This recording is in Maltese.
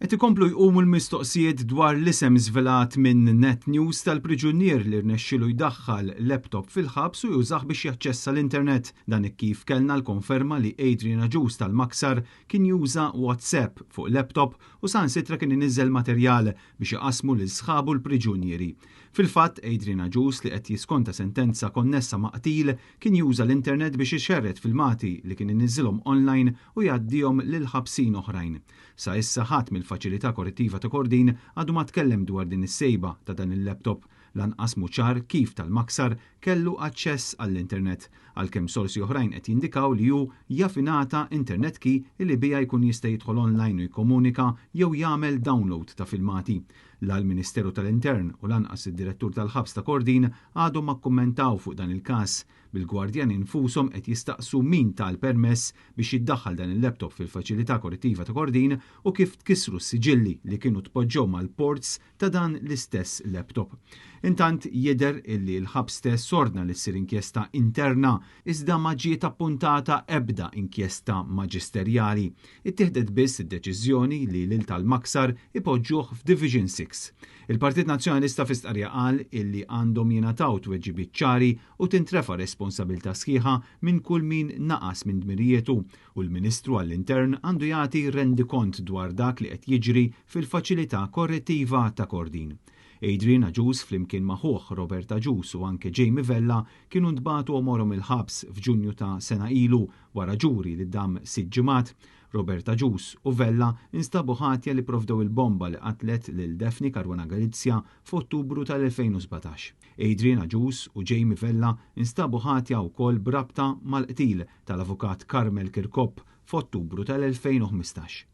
Qed ikomplu jqumu l-mistoqsijiet dwar l-isem żvelat minn Net News tal-priġunier li rnexxielu jdaħħal laptop fil-ħabs u jużah biex jaċċessa l-internet. Dan hekk kif kellna l-konferma li Adrian Agius tal-Maksar kien juża WhatsApp fuq laptop u saħansitra kien iniżżel materjal biex iqassmu lil sħabu l-priġunieri. Fil-fatt, Adrian Agius li qed jiskonta sentenza konnessa ma' qtil kien juża l-internet biex ixerred filmati li kien iniżżilhom online u jgħaddihom lil ħabsin oħrajn. Sa issa ħadd mill-Faċilità Korrettiva ta' Kordin għadu ma tkellem dwar din is-sejba ta' dan il-laptop. Lanqas mhu ċar kif tal-Maksar kellu aċċess għall-internet, għalkemm sorsi oħrajn qed jindikaw li hu jaf ingħata internet key li biha jkun jista' jidħol online u jikkomunika jew jagħmel download ta' filmati. La l-Ministeru tal-Intern u lanqas id-Direttur tal-Ħabs ta' Kordin għadhom ma kkummentaw fuq dan il-każ, bil-gwardjani nfushom qed jistaqsu min ta l-permess biex jiddaħħal dan il-laptop fil-Faċilità Korrettiva ta' Kordin u kif tkissru s-siġilli li kienu tpoġġew mal-ports ta' dan l-istess laptop. Intant jidher illi l-ħabs stess ordna li ssir inkjesta interna iżda ma ġiet appuntata ebda inkjesta maġisterjali. Ittieħdet biss id-deċiżjoni li lil tal-Maksar ipoġġuh f'Division 6. Il-Partit Nazzjonalista fi stqarrija qal illi għandhom jingħataw tweġibiet ċari u tintrefa' responsabilità sħiħa minn kull min naqas minn dmirijietu u l-Ministru għall-Intern għandu jagħti rendikont dwar dak li qed jiġri fil-Faċilità Korrettiva ta' Kordin. Adrian Agius flimkien ma' ħuh Robert Agius u anke Jamie Vella kienu ntbagħtu għomorhom il-ħabs f'Ġunju ta' sena ilu wara ġuri li dam sitt ġimgħat. Robert Agius u Vella nstabu ħatja li pprovdew il-bomba li qatlet lil Daphne Caruana Galizia f'Ottubru tal-2017. Adrian Agius u Jamie Vella nstabu ħatja wkoll b'rabta mal-qtil tal-Avukat Carmel Kirkop f'Ottubru tal-2015.